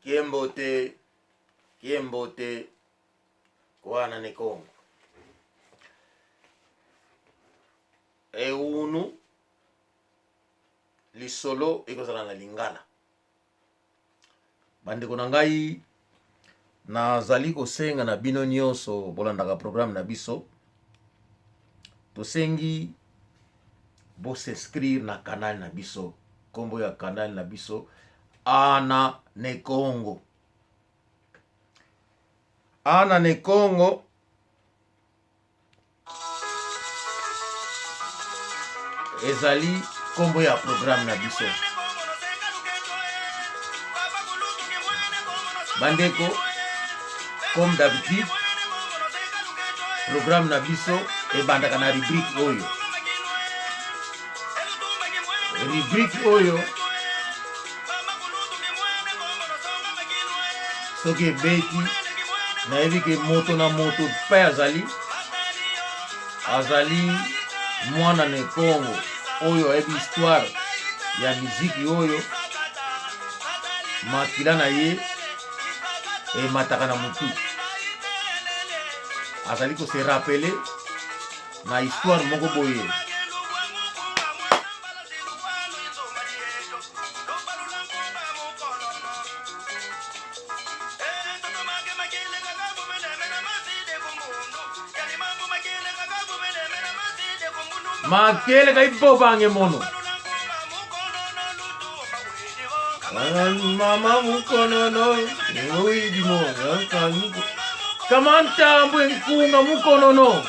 Kiembote, kiembote, wana ne Kongo. Eunu lisolo ekozala na lingala. Bandeko na ngai, nazali kosenga na bino nyonso bolandaka programme na biso, tosengi bos'inscrire na canal na biso. Nkombo ya canal na biso Ana ne Congo. Ana ne Congo ezali nkombo ya programme na biso. Bandeko, comme d'habitude, programme na biso ebandaka na rubrique oyo. Rubrique oyo soki ebeti nayebi ke moto na moto mpe azali azali mwana na ekongo oyo ayebi histoire ya miziki oyo makila na ye emataka na motu azali kose rappeler na histoire moko boye. Makele kaibobange mono mama mukonono oidimo kamantambwe nkunga mukonono.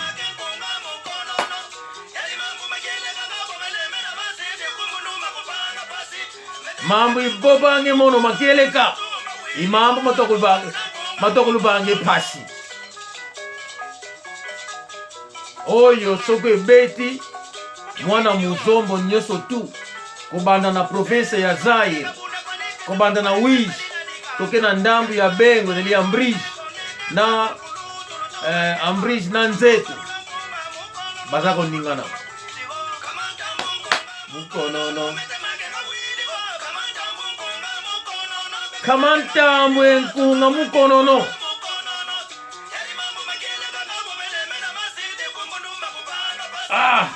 Mambo ibobange mono makeleka imambo matokolubange pasi oyo soki ebeti mwana muzombo nyonso tu kobanda na province ya Zaire, kobanda na Wij toke na ndambu ya Bengo ezali ya Mbrige na Ambrige na Nzeto baza koningana mukonono kamantambwe nkunga mukonono. Ah!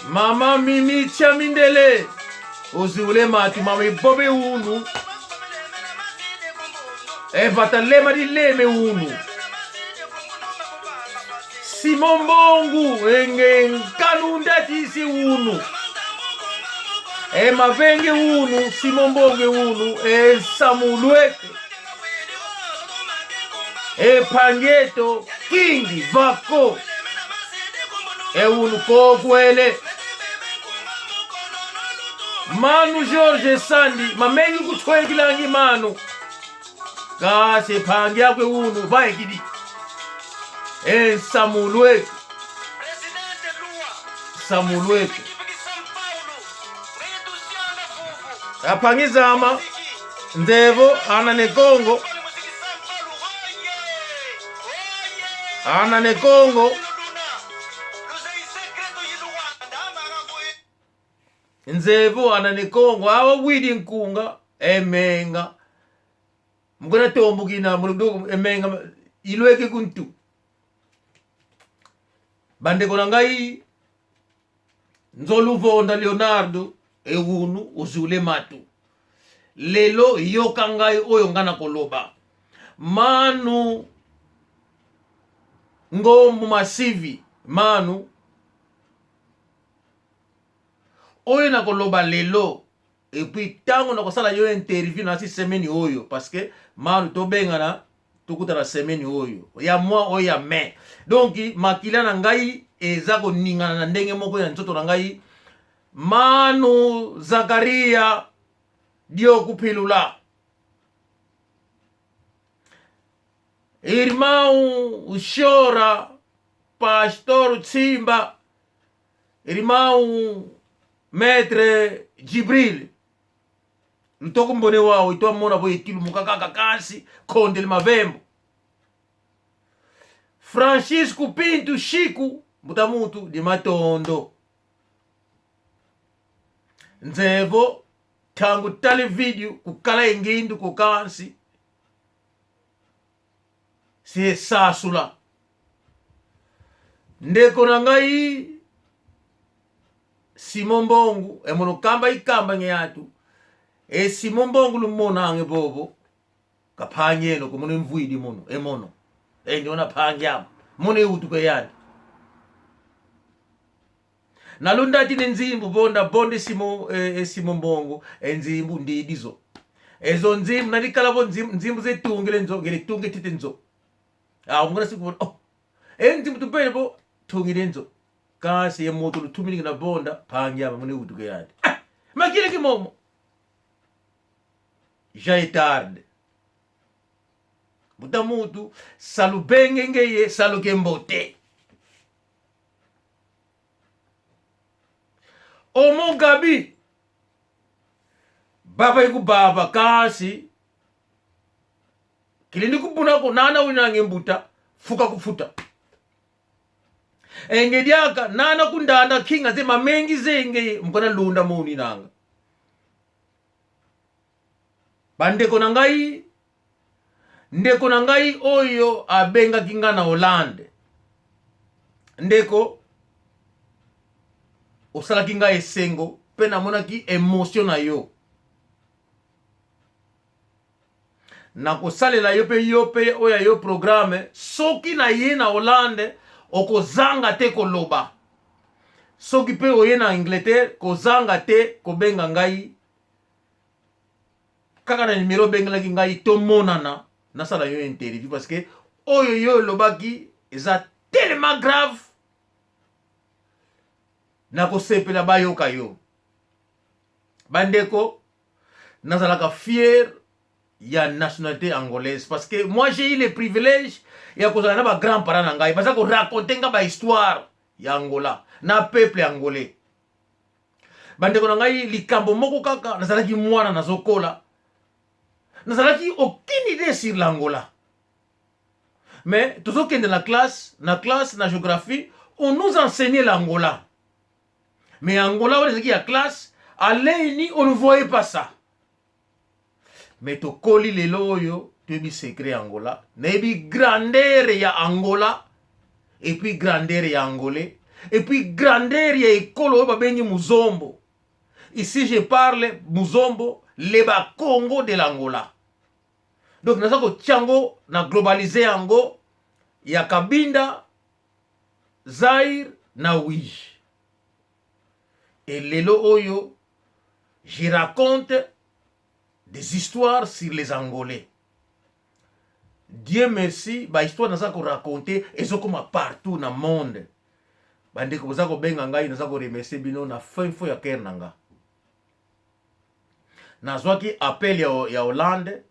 Mama Mimi Chamindele ozule matu mama ibobe unu evata lema di leme unu Simon Mbongu enge nkalunda tisi unu e mavenge unu Simon Mbongu unu e Samulweke e Pangeto Kingi Vako e unu kokwele Manu George Sandi mamengi kutwekilangi Manu kasi pangi yakwe unu vaekidi ensamulweke samulweke apangizama ndevo ana nekongo ana nekongo nzevu ana nekongo awa widi nkunga emenga mukona tombukina muluduku emenga ilweke kuntu. Bandeko na ngai nzoluvonda Leonardo ewunu ozule matu lelo yoka ngai oyo ngai nakoloba manu ngombu masivi manu oyo nakoloba lelo. Et puis tango nakosala yo interview na si semaine oyo parce que manu tobengana tokutana semaine oyo ya mois oyo ya mai. Donc makila na ngai eza koningana na ndenge moko ya nzoto na ngai. Manu Zakaria Diokupilula Irmão Ushora Pastor Tsimba Irmão Maître Djibril lutoko mbone wawo itwamona boye tilumuka kaka kasi khondeli mavembo. Francisco Pinto Chico mbuta mutu di matondo nzevo tangu tali video kukala engindu kukansi sesasula ndeko na ngai Simon Mbongu emono kamba ikamba ngeyatu e Simon Mbongu lumonange bobo kaphanyeno kumono imvwidi mono emono e ndiona phangi apa mono iutuke yandi nalundati ni nzimbu bonda bonde simo e, e simo mbongo e nzimbu ndidizo ezo nzimbu nalikalabo nzimbu, nzimbu zetungile nzo ngelitunge tite nzo awo ngona sikubona oh e nzimbu tupele bo tungile nzo kasi ye moto lutumilingi na bonda phangi apa mono iutuke yandi ah, makile kimomo Jean Etarde buta mutu salubenge ngeye saluke mbote omo gabi baba ikubaba kasi kilindi kubunako nana winange mbuta fuka kufuta enge dyaka nana kundanda kinga ze mamengi zenge mukana lunda moni nanga Bandeko na ngai, ndeko na ngai oyo abengaki ngai na Hollande, ndeko osalaki ngai esengo mpe namonaki emotion na yo. Nakosalela yo mpe yo mpe oyo ya yo programme soki na ye na Hollande okozanga te koloba. Soki mpe oye na Angleterre kozanga te kobenga ngai kaka na numero obengelaki ngai tomonana nasala yo interview parce que oyo yo olobaki eza tellement grave nakosepela bayoka yo bandeko nazalaka fier ya nationalité angolaise parce que moi j'ai eu le privilège ya kozala na ba grand parents na ngai baza ko raconter nga ba histoire ya Angola na peuple angolais bandeko na ngai likambo moko kaka nazalaki mwana nazokola nazalaki aucune idée sur l'Angola mais tozokende na classe na classe na géographie on nous enseignait l'Angola mais Angola wana ezalaki ya classe à l'œil nu on ne voyait pas ça mais tokoli lelo oyo toyebi secret ya Angola nayebi grandeur ya Angola et puis grandeur ya Angolais et puis grandeur ya ekolo oyo babengi Muzombo ici je parle Muzombo le Bakongo de l'Angola donc naza kotia yango na globalise yango ya Kabinda Zaire na Wige et lelo oyo je raconte des histoires sur les Angolais. Dieu merci, ba histoire naza ko raconter ezokoma partout na monde. Bandeko boza kobenga ngai naza ko remercier bino na fin fond ya cœur na nga. Nazwaki appel ya, ya Hollande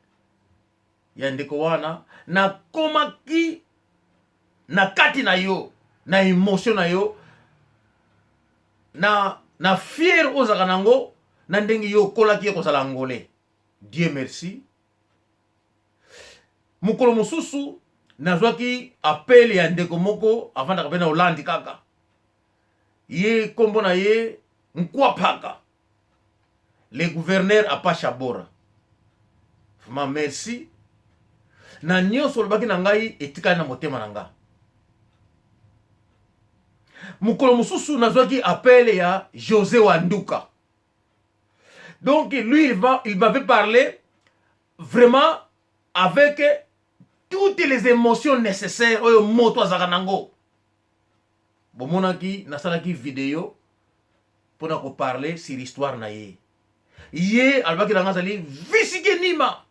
ya ndeko wana nakomaki na kati na yo na emotion na yo na na fier ozalaka nango na ndenge yo okolaki ye kozala angolais dieu merci mokolo mosusu nazwaki appel ya ndeko moko afandaka mpe na Hollande kaka ye nkombo na ye Nkwapaka le gouverneur Apasha Bora vraiment merci na nyonso olobaki na ngai etikali na motema na nga mokolo mosusu nazwaki appel ya José Wanduka donc lui il m'avait parlé vraiment avec toutes les émotions nécessaires oyo moto azalaka nango bomonaki nasalaki video mpona koparle sur histoire na ye ye alobaki na nga azali visike nima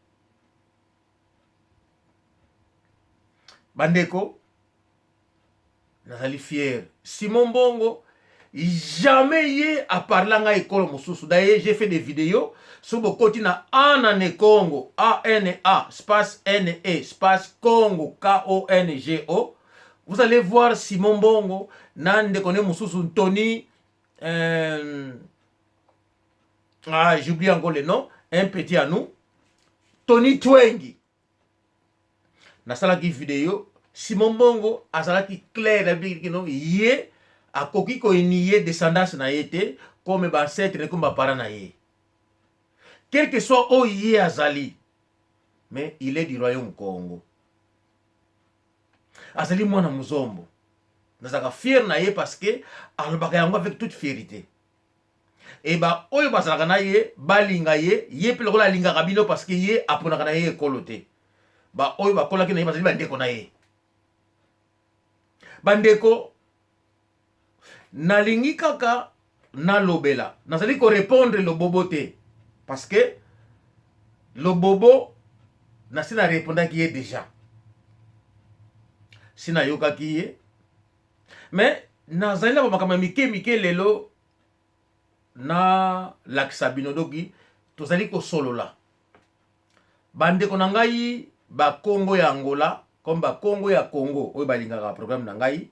bandeko nazali fier simon mbongo jamais ye aparla ngai ekolo mosusu d'ailleurs j'ai fait des vidéos soki bokoti na ana ne congo ana space ne space congo kongo vous allez voir simon mbongo na ndeko ne mosusu ntoni ah, j'oublie encore le nom un petit à nous tony twengi nasalaki video Simon Mbongo azalaki clair na kino ye akoki koenie descendance na ye te comme ba ancêtre comme ba parents na ye. Quel que soit oyo ye azali, mais il est du royaume Congo. Azali mwana muzombo. Nazalaka fier na ye parce que alobaka yango avec toute fierité. E ba oyo bazalaka na ye balinga ye, ye mpe lokola alingaka bino parce que ye aponaka na ye ekolo te. Ba oyo bakolaki na ye bazali bandeko na ye. Bandeko, nalingi kaka nalobela, nazali korepondre Lobobo te parce que Lobobo nasi na repondaki ye deja, si nayokaki ye, mais nazali na bamakambo ya mike mike lelo nalakisa bino. Doki tozali kosolola, bandeko na ngai bakongo ya Angola comme bakongo ya Congo oyo balingaka programme na ngai,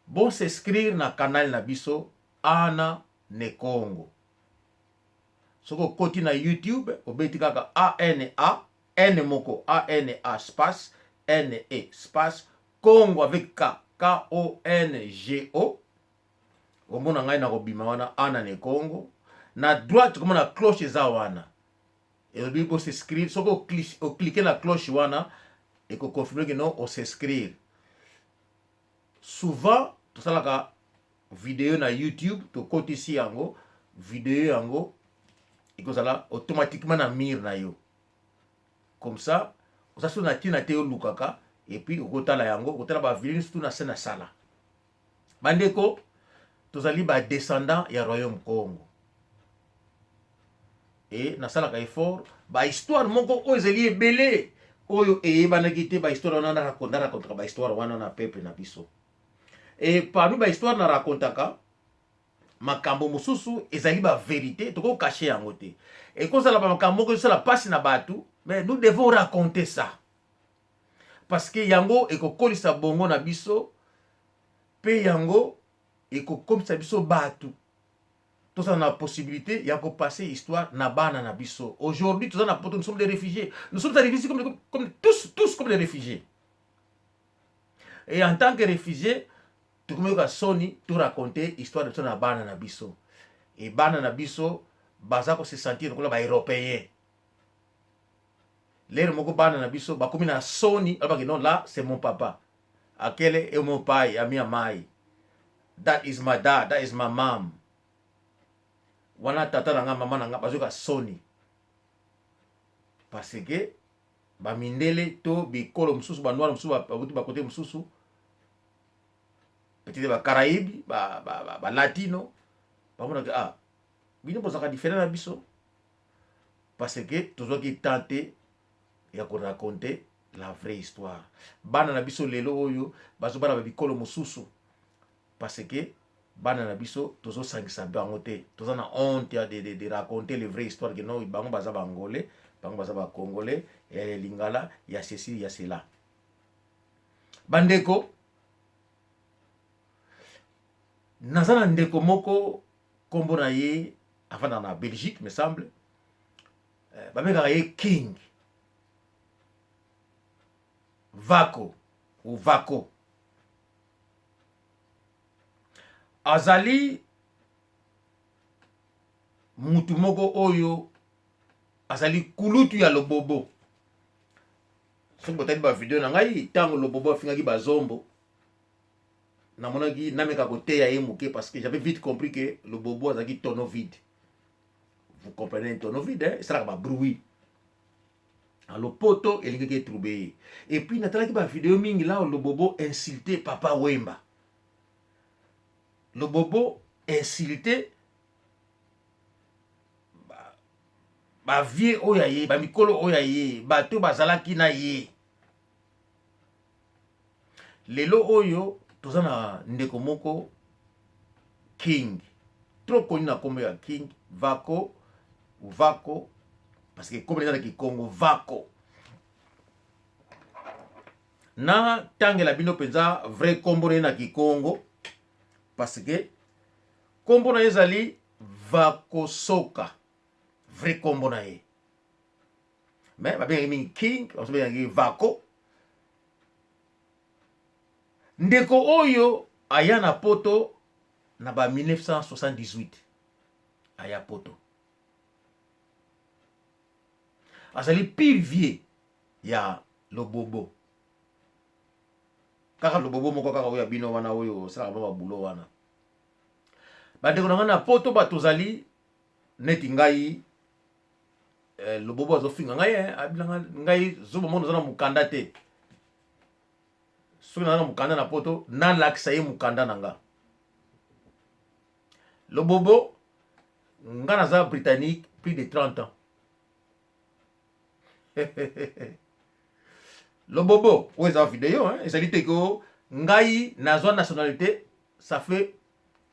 bon s'inscrire na canal na biso Ana Ne Congo. Soki okoti na YouTube, obeti kaka ANA N moko, ANA space NE space Congo avec K, K O N G O, omona ngai na kobima wana Ana Ne Congo. Na droite komona cloche eza wana, elobi bos'inscrire. Soki oclique na cloche wana, ekoconfirme ke no os'inscrire. Souvent tosalaka video na YouTube, tokotisi yango video, yango ekozala automatiquement na mire na yo. Comme ça oza so na ntina te olukaka, et puis okotala yango, okotala bavideo surtout na se na sala. Bandeko, tozali badescendant ya royaume Congo e nasalaka effort. Bahistoire moko oyo ezali ebele oyo eyebanaki te, bahistoire wana narakontaka bahistoire wana na peuple na biso. E parmi bahistoire na rakontaka, makambo mosusu ezali bavérité, tokocacher yango te. Ekozala bamakambo moko ezosala mpasi na bato, mais nous devons raconter ça parce que yango ekokolisa bongo na biso mpe yango ekokomisa biso bato tozala na possibilité ya kopasser histoire na bana na biso. Aujourd'hui toza na poto, nous sommes des réfugiés, nous sommes arrivés ici comme tous, tous comme des réfugiés. Et en tant que réfugié, tokomi yoka soni toraconte histoire na biso na bana na biso. E bana na biso baza kose sentir lokola baeuropéen. Lere moko bana na biso bakomi na soni, alobaki: "Non, là c'est mon papa, aquele é o meu pai, a minha mãe, that is my dad, that is my mom, wana tata na nga, mama na nga." Bazoyoka soni parce que bamindele to bikolo mosusu, banoir mosusu babuti bakote mosusu, peut-être bacaraïbe, balatino, bamonaka: "Ah, bino bozalaka différent na biso", parce que tozwaki temps te ya koraconter la vraie histoire. Bana na biso lelo oyo bazobala babikolo mosusu parce que bana na biso tozosangisa bango te. Toza na honte ya de raconter les vraies histoires ke no, bango baza baangolais, bango baza bacongolais, ya lingala, ya ceci, ya cela. Bandeko, naza na ndeko moko, nkombo na ye, afandaka na Belgique me semble, babengaka ye King Vako ou Vako. Azali mutu moko oyo azali kulutu ya Lobobo. Soki botali bavideo na ngai, ntango Lobobo afingaki bazombo, namonaki nameka koteya ye moke parce que j'avais vite compris que Lobobo azalaki tonneau vide. Vous comprenez un tonneau vide, hein? Esalaka babruit. Alopoto elingaki etrouble ye. Et puis natalaki bavideo mingi la Lobobo insulte Papa Wemba, Lobobo insulte bavie oyo aye, bamikolo oyo aye, bato bazalaki na ye. Lelo oyo toza na ndeko moko King, trop connu na nkombo ya King Vako, Vako, parce que nkombo eza na Kikongo Vako. Natangela bino mpenza vrai nkombo na ye na Kikongo parce que nkombo na ye ezali Vakosoka, vrai nkombo na ye, mais babengaki mingi King, babengaki Vako. Ndeko oyo aya na poto na ba 1978 aya poto. Azali pire vieux ya Lobobo. Kaka Lobobo moko kaka oyo ya bino wana oyo osalaka mwa babulo wana. Bandeko na ngai na poto bato ozali neti ngai eh, Lobobo azofinga ngai eh, abilanga ngai zoba moko naza na mokanda te. Soki naza na mokanda na poto nalakisa ye mokanda na nga. Lobobo nga naza britannique plus de 30 ans. Lobobo oyo eza video hein, ezali te ko ngai nazwa nationalité ça fait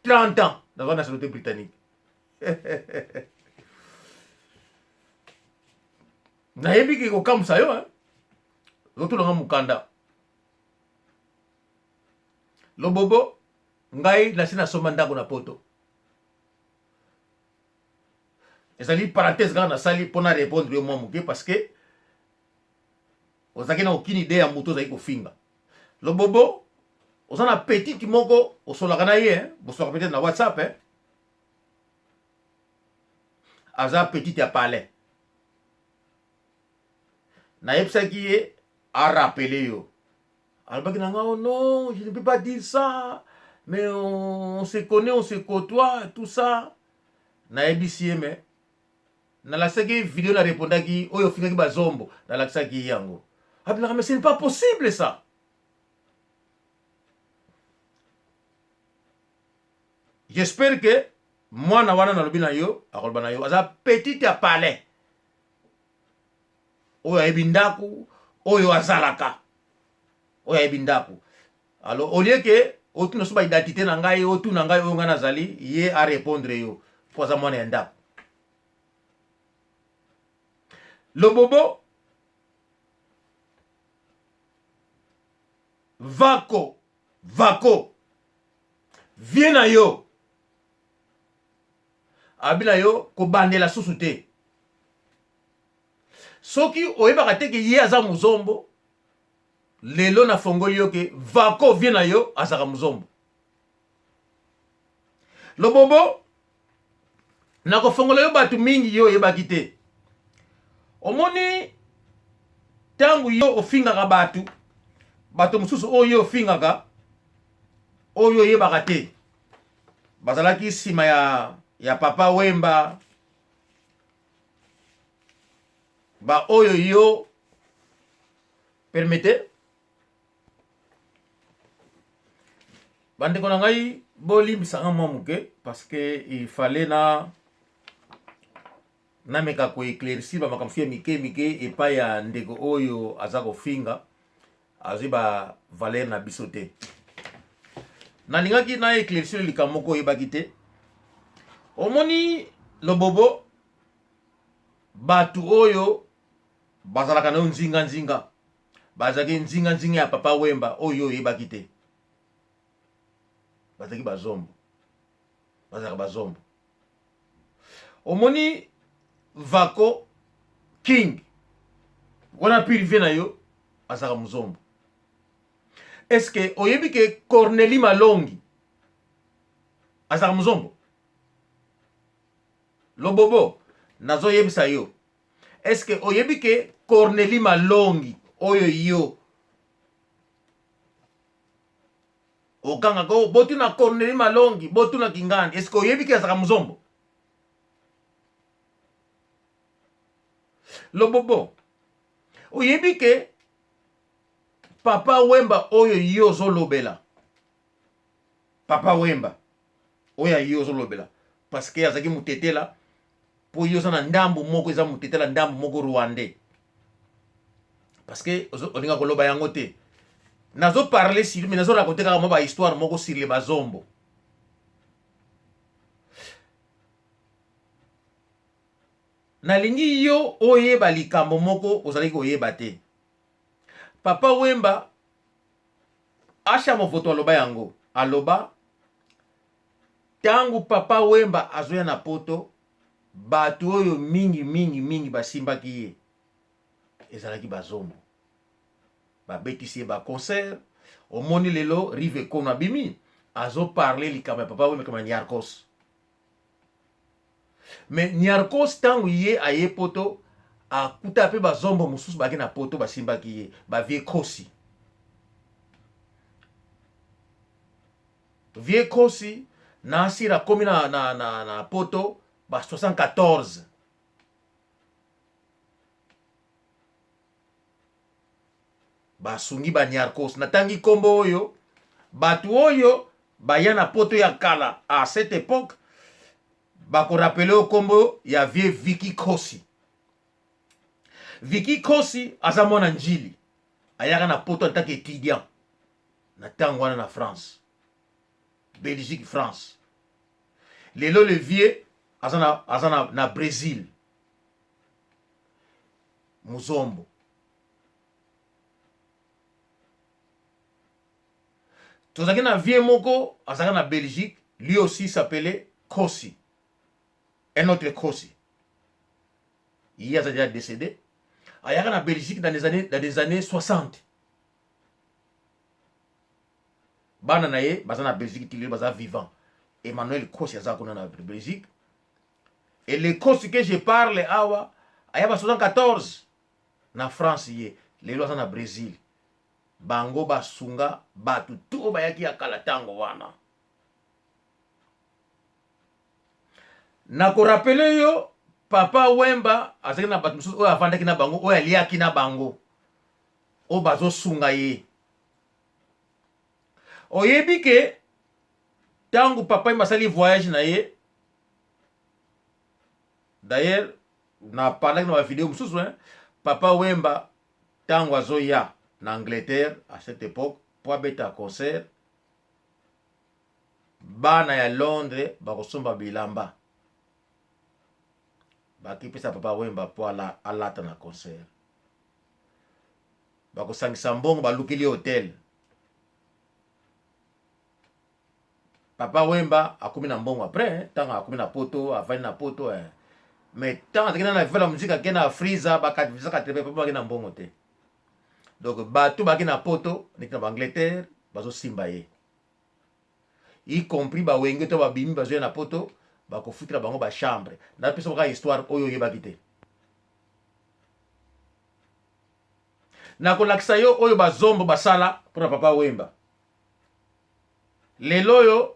30 ans nazwa nationalité britannique. Nayebi ke kokamwisa yo hein. Ozotuna nga mokanda. Lobobo ngai nasi nasomba ndako na poto. Ezali parenthèse kaka nasali mpo na répondre yo mwa moke parce que ozalaki na aucune idée ya moto ozali kofinga. Lobobo oza na petite moko osolaka na ye hein? Bosolaka peut-être na WhatsApp hein? Aza petite ya palais. Nayebisaki ye a rappeler yo. Alobaki na nga oh non, je ne peux pas dire ça, mais on se connaît, on se côtoie, tout ça. Nayebisi ye mais nalakisaki ye video na répondaki oyo ofingaki bazombo, nalakisaki ye yango. Abilaka mais ce n'est pas possible ça. J'espère que mwana wana nalobi na yo akoloba na yo aza petite ya palais oyo ayebi ndako oyo azalaka oyo ayebi ndako. Alors au lieu que otuna so ba identité na ngai, otuna ngai oyo ngai nazali, ye a répondre yo po aza mwana ya ndako. Lobobo vako vako vie na yo abi na yo kobandela susu te. Soki oyebaka te ke ye aza muzombo, lelo nafongoli yo ke vako vie na yo azalaka muzombo. Lobobo nakofongola yo bato mingi yo oyebaki te. Omoni ntango yo ofingaka bato, bato mosusu oyo yo ofingaka oyo oyebaka te bazalaki nsima ya papa Wemba, ba oyo yo permettez bandeko na ngai bolimbisa nga mwa moke parce que il fallait na nameka koéclaircir bamakambo ya mike mike epai ya ndeko oyo aza kofinga azwi ba valeur na biso te. Nalingaki na éclaircir likambo moko oyebaki te. Omoni Lobobo, bato oyo bazalaka na yo nzinga nzinga, bazalaki nzinga nzinga ya papa Wemba oyo oyebaki te, bazalaki bazombo, bazalaka bazombo. Omoni Vako King wana pire vie na yo azalaka muzombo. Est-ce que oyebi ke Cornelie Malongi azalaka muzombo? Lobobo nazoyebisa yo, est-ce que oyebi ke Cornelie Malongi oyo yo okangaka o botuna Cornelie Malongi, botuna Kingandi, est-ce que oyebi ke azalaka muzombo? Lobobo oyebi ke papa Wemba oyo yo ozolobela, papa Wemba oyo yo ozolobela parce que azalaki mutetela, po yo oza na ndambu moko eza mutetela, ndambu moko rwandais, parce que olinga koloba yango te. Nazo parler sur, mais nazo raconter kaka mwa ba histoire moko sur les bazombo. Nalingi yo oyeba likambo moko ozalaki koyeba te. Papa Wemba Asha Movoto aloba yango, aloba tangu Papa Wemba azoya na poto, bato oyo mingi mingi mingi basimbaki ye ezalaki bazombo. Babetisi ye ba concert. Omoni lelo Rive Kono abimi azo parler likambo ya papa Wemba kama Niarcos. Mais Niarcos tango ye aye poto akuta pe bazombo mosusu baki na poto basimbaki ye ba vieux Kosi. Vieux Kosi Nasir akomi na, na, na, na poto ba 74. Basungi ba Niarcos. Natangi kombo oyo batu oyo baya na poto ya kala à cette epoque bako rappeler yo kombo ya vieux Vicky Kosi. Vicky Kosi aza mwana Njili, ayaka na poto en tant qu'étudiant na tango wana na France, Belgique, France. Lelo le vieux aza na, aza na, na Brésil. Muzombo. Tozalaki na vieux moko azalaka na Belgique, lui aussi s'appelait Kosi. Un autre Kosi. Ye aza déjà décédé. Ayaka na Belgique dans les années 60. Bana na ye baza na Belgique ti lelo baza vivant. Emmanuel Kosi aza kuna na Belgique. Et le Kosi que je parle awa aya ba 74 na France ye lelo aza na Brésil. Bango basunga batu tout oyo bayaki ya kala tango wana. Na ko rappeler yo papa Wemba azalaki na bato mosusu oyo avandaki na bango oyo aliaki na bango oyo bazosunga ye. Oyebi ke tango papa Wemba asali voyage na ye, d'ailleurs na parlaki na ba video mosusu hein, papa Wemba tango azoya na Angleterre à cette époque po abeta concert, bana ya Londres bakosomba bilamba bakipesa papa Wemba po alata na concert, bakosangisa mbongo balukeli hotel. Papa Wemba akomi na mbongo après tango akomi na poto avandi na poto eh. Mais tango azalaki na viva la musique ake na Afrisa ba visa 80 papa baki na mbongo te. Donc bato baki na poto neti na ba Angleterre bazosimba ye. Y compris ba wenge to babimi bazoya na poto bakofutela bango ba chambre. Napesa kaka histoire oyo oyebaki te. Nakolakisa yo oyo bazombo basala mpona papa Wemba. Lelo oyo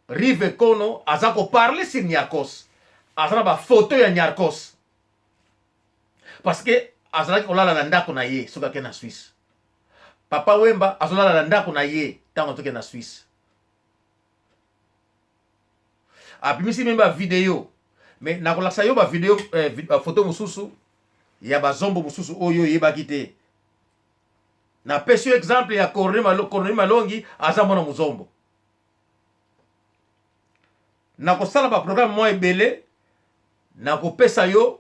Rive Kono aza ko parler sur Niarcos. Aza na ba photo ya Niarcos. Parce que azalaki kolala na ndako na ye soki ake na Suisse. Papa Wemba azolala na ndako na ye ntango azoke na Suisse. Abimisi meme ba video. Mais nakolakisa yo ba video eh, ba photo mosusu ya bazombo mosusu oyo oyebaki te. Napesi yo exemple ya Corneille Malongi aza mwana muzombo. Nakosala ba programme mwa ebele, nakopesa yo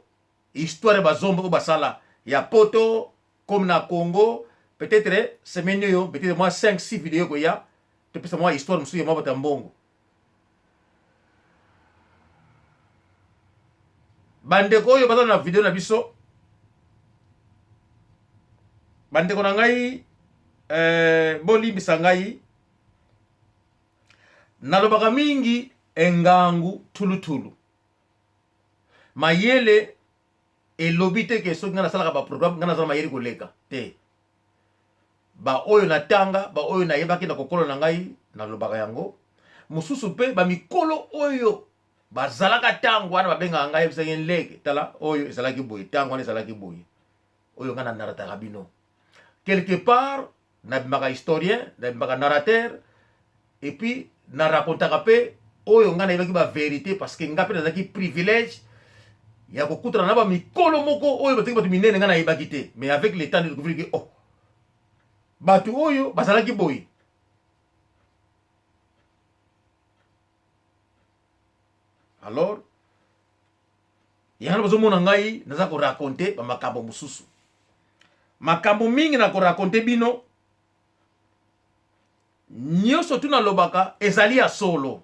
histoire ya bazombo oyo basala ya poto comme na Congo. Peut-être semaine oyo, peut-être mwa 5 6 video ekoya, topesa mwa histoire mosusu ya mwa bato ya mbongo. Bandeko oyo baza na video na biso, bandeko na ngai eh, bolimbisa ngai, nalobaka mingi engangu tulutulu. Mayele elobi te ke soki ngai nasalaka ba programme ngai naza na mayele koleka te. Ba oyo natanga, ba oyo nayebaki na kokolo na ngai, nalobaka yango. Mosusu mpe ba mikolo oyo bazalaka tango wana babengaka ngai, yebisaki nleke, tala oyo ezalaki boye, tango wana ezalaki boye, oyo ngai na narataka bino. Quelque part nabimaka historien, nabimaka narrateur, et puis na racontaka mpe oyo ngai nayebaki ba verite, parce que ngai mpe nazalaki privilège ya kokutana na ba mikolo moko oyo bazalaki bato minene ngai nayebaki te, mais avec le temps de découvrir que oh, bato oyo bazalaki boye. Alors yango bazomona ngai naza koraconte bamakambo mosusu, makambo mingi na koraconte bino nyonso tu nalobaka ezali ya solo.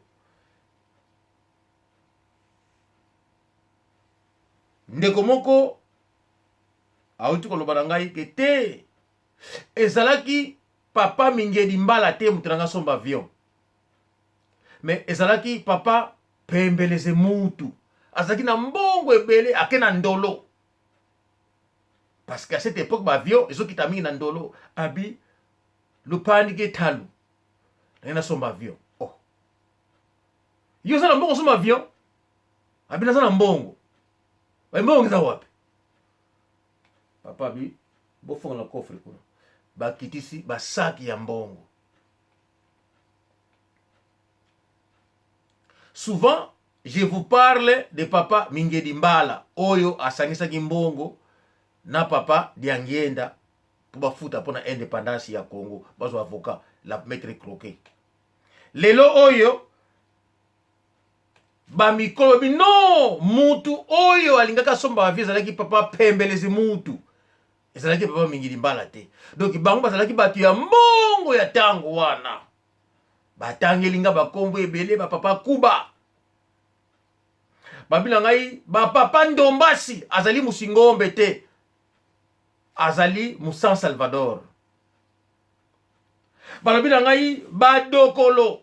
Ndeko moko awuti koloba na ngai ke te ezalaki Papa Mingeli Mbala te moto na nga asomba avion. Mais ezalaki papa Pembeleze Mutu. Azalaki na mbongo ebele ake na Ndolo. Parce qu'à cette époque ba avion ezokita mingi na Ndolo. Abi lupandi ke talu. Ndenge nasomba avion. Oh. Yo oza na mbongo osomba avion? Abi naza na mbongo. Ba mbongo eza wapi? Papa abi bofongola coffre kuna. Bakitisi ba sac ya mbongo. Souvent je vous parle de papa Mingedi Mbala oyo asangisaki mbongo na papa Diangienda mpo bafuta mpo na independance ya Congo bazwa avocat la maître Croquet. Lelo oyo ba mikolo bi non mutu oyo alingaki asomba ba vie ezalaki papa Pembelezi mutu ezalaki papa Mingidi Mbala te. Donc bango bazalaki bato ya mbongo ya tango wana. Batangeli nga bakombo ebele ba papa Kuba. Babi na ngai ba papa Ndombasi azali musingombe te. Azali mu San Salvador. Balobi na ngai badokolo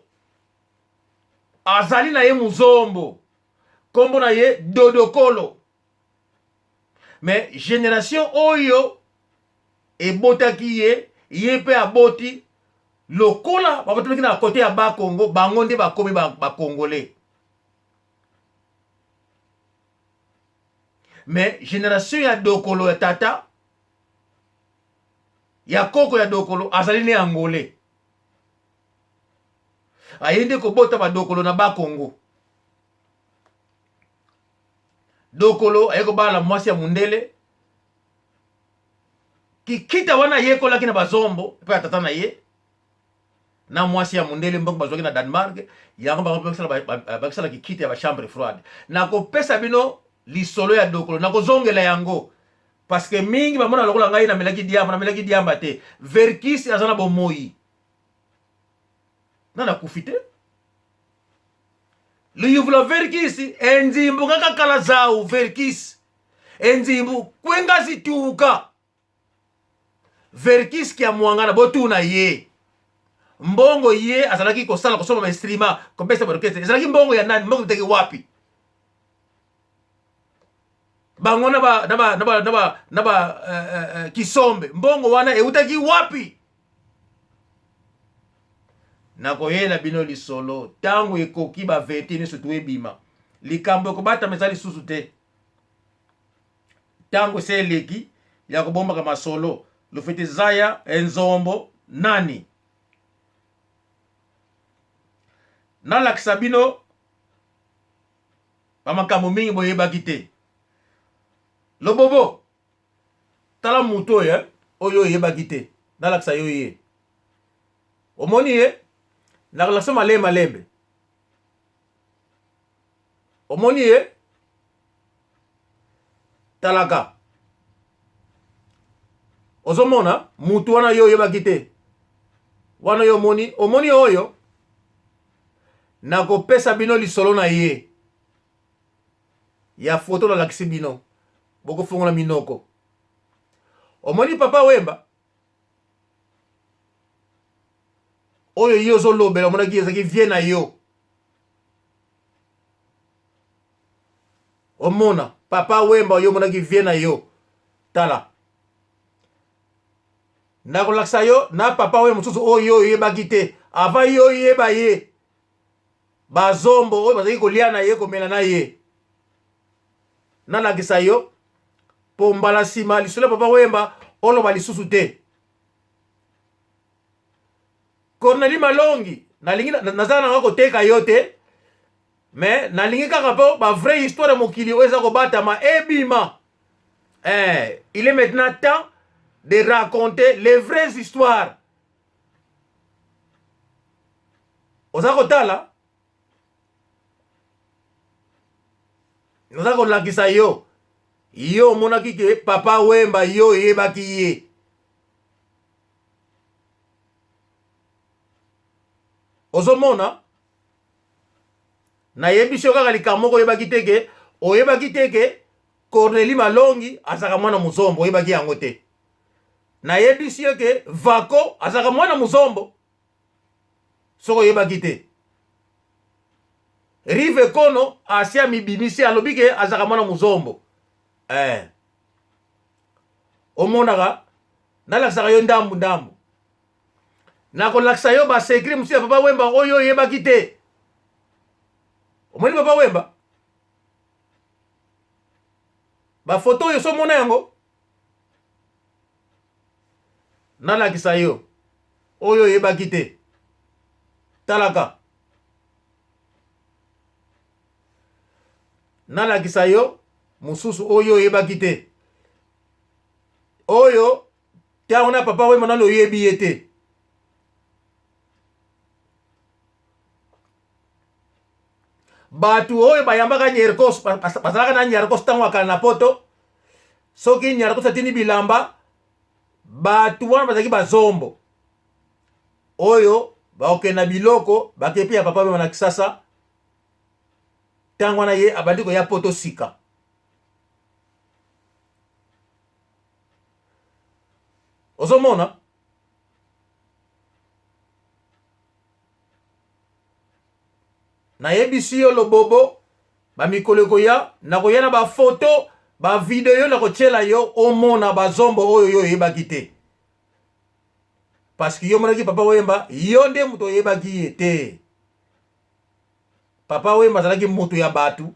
azali na ye muzombo. Kombo na ye Dodokolo. Mais generation oyo ebotaki ye, ye pe aboti lokola babotamaki na kote ya ba Congo, bango nde bakomi ba, ba Congolais. Mais generation ya Dokolo ya tata ya koko ya Dokolo azali ne Angolais. Aye nde kobota ba Dokolo na ba Congo. Dokolo aye kobala mwasi ya mundele kikita wana ayekolaki na bazombo mpe ya tata na ye na mwasi ya mundele mbongo bazwaki na Danemark yango bango bakisala kikita ya ba chambre froide. Nakopesa bino lisolo ya Dokolo, nakozongela yango parce que mingi bamona lokola ngai namelaki diamba, namelaki diamba te. Verkis aza na bomoyi na nakufi te. Luyuvula verkisi enzimbu kaka kala zau verkisi enzimbu kwenga zituka verkisi kia mwangana botuna ye mbongo ye azalaki kosala kosomba ba instrument kopesa ba orchestre ezalaki mbongo ya nani mbongo ebutaki wapi bango na ba na ba na ba na ba na ba uh, uh, kisombe mbongo wana eutaki wapi nakoyela bino lisolo ntango ekoki ba verite nyonso tu ebima likambo ekobatama eza lisusu te ntango ese eleki ya kobombaka masolo lofete zaya enzombo nani nalakisa bino ba makambo mingi boyebaki te lobobo tala moto oyo eh, oyo oyebaki te nalakisa yo ye omoni ye nakolakisa malembe malembe omoni ye talaka ozomona mutu wana yo oyebaki te wana yo omoni omoni oyo Nakopesa bino lisolo na ye ya foto nalakisi bino, bokofongola minoko. Omoni papa Wemba oyo ye ozolobela, omonaki ezalaki vie na yo. Omona papa Wemba oyo omonaki vie na yo, tala Nakolakisa yo na papa oyo mosusu oyo yo oyebaki te avant yo oyeba ye, bazombo oyo bazalaki kolia na ye komela na ye. Nalakisa yo po mbala nsima lisolo ya papa Wemba oloba lisusu te. Cornelie Malongi, nalingi naza nanga koteka yo te, mais nalingi kaka po ba vraie histoire ya mokili oyo eza kobatama ebima. Eh, il est maintenant temps de raconter les vraies histoires. Oza kotala? Naza kolakisa yo. Yo omonaki ke papa Wemba yo oyebaki ye. Ozomona? Nayebisi yo kaka likambo moko oyebaki te ke oyebaki te ke Cornelie Malongi azalaka mwana muzombo oyebaki yango te. Nayebisi yo ke Vako azalaka mwana muzombo. Soki oyebaki te. Rive Kono asi amibimisi alobi ke azalaka mwana muzombo. Eh. Omonaka nalakisaka yo ndambu ndambu. Nakolakisa yo ba secret mosusu ya Papa Wemba oyo oyebaki te. Omoni Papa Wemba? Ba photo oyo so omona yango? Nalakisa yo oyo oyebaki te. Talaka. Nalakisa yo mosusu oyo oyebaki te. Oyo ntango na Papa Wemba nano oyebi ye te. Bato oyo bayambaka Nyerkos, bazalaka na Nyerkos ntango akala na poto. Soki Nyerkos atindi bilamba, bato wana bazalaki bazombo oyo bakokende na biloko bakepi ya Papa Wemba na Kisasa. Ntango wana ye abandi koya poto sika. Ozomona nayebisi yo lobobo, bamikolo ekoya nakoya na bafoto bavideo nakotiela yo omona bazombo oyo yo oyebaki te. Parce que yo omonaki Papa Wemba, yo nde moto oyebaki ye te. Papa Wemba azalaki moto ya bato,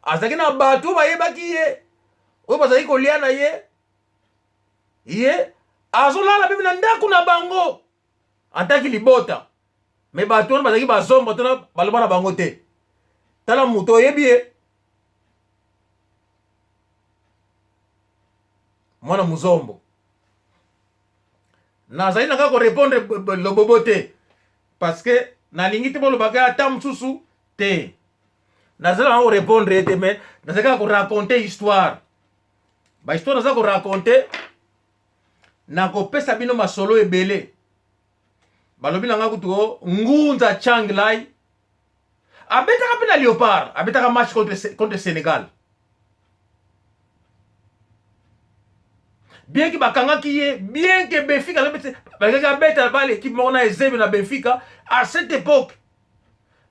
azalaki na bato oyo bayebaki ye, oyo bazalaki kolia na ye. Ye azolala meme na ndako na bango antaki libota, me bato wana bazalaki bazombo tona baloba na bango te. Tala moto oyebi ye, mwana muzombo. Nazali na kaka korepondre lobobo te parce que nalingi te bolobaka ata mosusu te. Nazali na korepondre ye te, mais nazali kaka koraconte histoire. Ba histoire naza koraconte, nakopesa bino masolo ebele. Balobi na nga kutu o Ngunza Changlai abetaka mpe na Leopard, abetaka match contre Sénégal. Bien que bakangaki ye, bien que Benfica balingaki abeta bale équipe moko na Ezebe na Benfica à cette époque.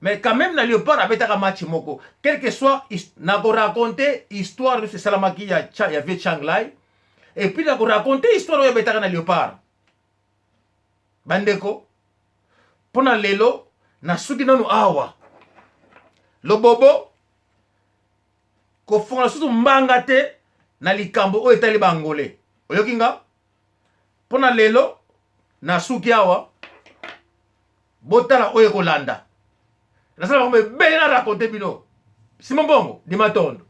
Mais quand même na Leopard abetaka match moko. Quel que soit, nako raconter histoire nyonso esalamaki ya vieux Changlai, et puis nako raconter histoire oyo abetaka na Leopard. Bandeko, mpona lelo nasuki nanu awa. Lobobo kofongola susu mbanga te na likambo oyo etali ba Angolais. Oyoki nga? Mpona lelo nasuki awa. Botala oyo ekolanda. Nasala bango ebele na raconte bino. Simon Bongo, Dimatondo.